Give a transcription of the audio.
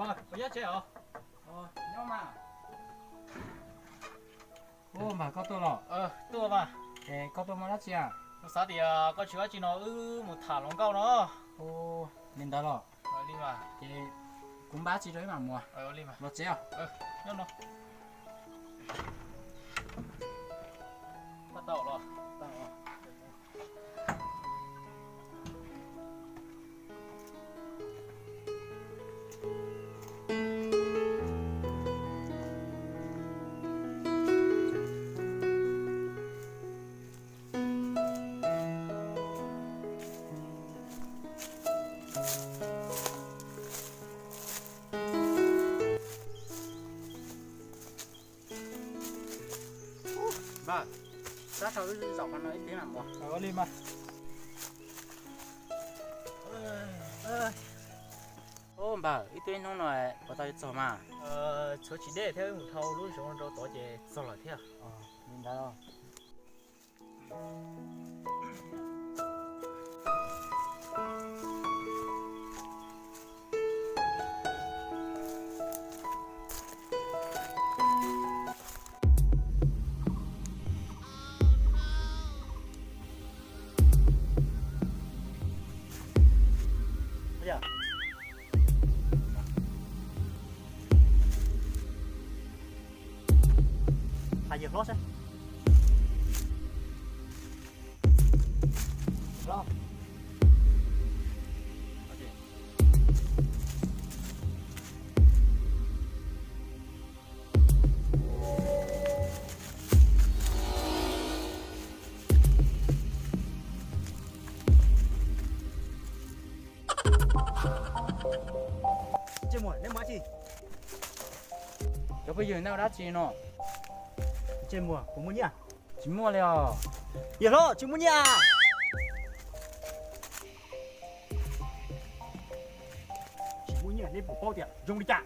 Nyob tsev os. Nyob mas. Ua, npawg, koj tuaj los? Tuaj mas. Es koj tuaj muaj dab tsi a? Kuv xav tias koj tsis ua dab tsi no wb mus tham hluas nkauj no. Ua li ntawd los? Ces kuv npaj tsi rau ib mam mus. Los tsev os. Nyob no. Pab tau los. Npawg, sab saud wb zaum qhov no ib pliag mam mus. Ua li mas. Ub npawg, wb tuaj ib hnub no puas tau yuav txog mas? Txhuav tsis deb thiab, wb mus dhau lub zoov rau tod ces txog lawm thiab. Li ntawd. Hais yawg hlob seb. Ntsej muag, neb mus dab tsi? Cov phooj ywg, neb ua dab tsi no? Ntsej muag, puas muaj nyiaj? Tsis muaj li os. Yawg hlob, tsis muaj nyiaj. Tsis muaj nyiaj, neb puas paub tias zoo li cas?